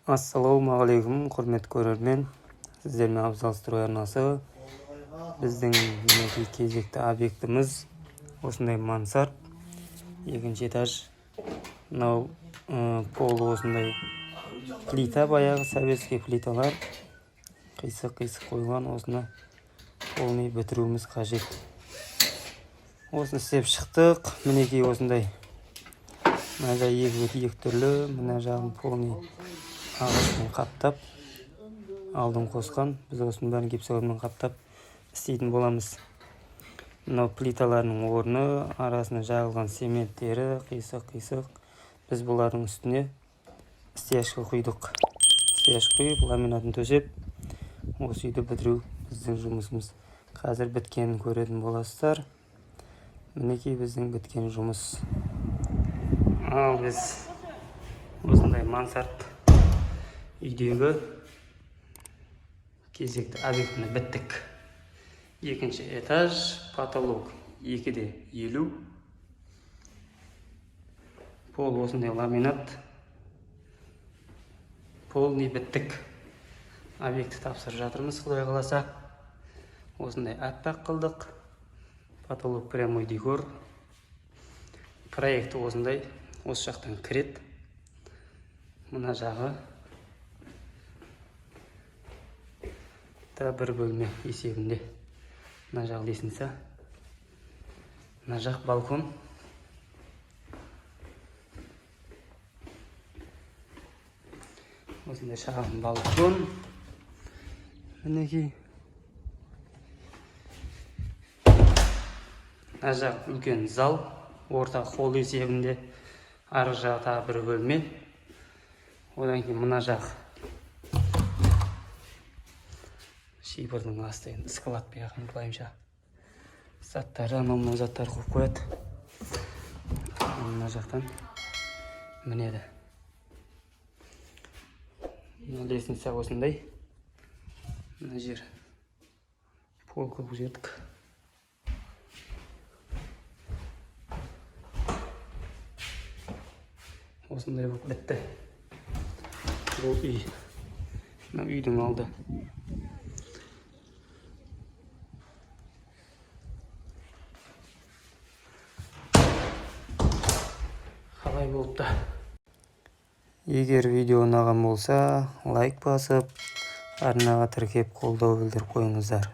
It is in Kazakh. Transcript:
Ассалаумағалейкум, құрметті көрермен! Сіздермен Абзал Строй арнасы. Біздің мінекей кезекті объектіміз осындай мансард, екінші этаж. Мынау полы осындай плита, баяғы советский плиталар қисық-қисық қойылған. Осыны полный бітіруіміз қажет. Осыны істеп шықтық. Мінекей, осындай мына жағы екі бет екі түрлі, мына жағын полный ағашпен қаптап, алдын қосқан. Біз осының бәрін гипсокартонмен қаптап істейтін боламыз. Мынау плиталардың орны, арасына жағылған цементтері қисық-қисық. Біз бұлардың үстіне стяжка құйдық. Стяжка құйып, ламинатын төсеп, осы үйді бітіру біздің жұмысымыз. Қазір біткенін көретін боласыздар. Мінекей, біздің біткен жұмыс. Ал біз осындай мансард үйдегі кезекті объектіні біттік. Екінші этаж, потолок 2,50, пол осындай ламинат. Полный біттік, объекті тапсырып жатырмыз. Құдай қаласа, осындай аппақ қылдық. Потолок прямой декор. Проекті осындай, осы жақтан кіреді. Мына жағы та бір бөлме есебінде. Мына жақ лестница, мына жақ балкон. Осындай шағын балкон, мінекей. Мына жақ үлкен зал, орта холл есебінде. Арғы жағы тағы бір бөлме. Одан кейін мына жақ шипырдың асты, енді склад бұяғын былайынша заттары, анау мынау заттар қойып қояды. Мына жақтан мінеді. Мына лестница осындай. Мына жер пол қылып жібердік. Осындай болып бітті бұл үй. Мына үйдің алды. Қалай болыпты? Егер видео ұнаған болса, лайк басып, арнаға тіркеп, қолдау білдіріп қойыңыздар.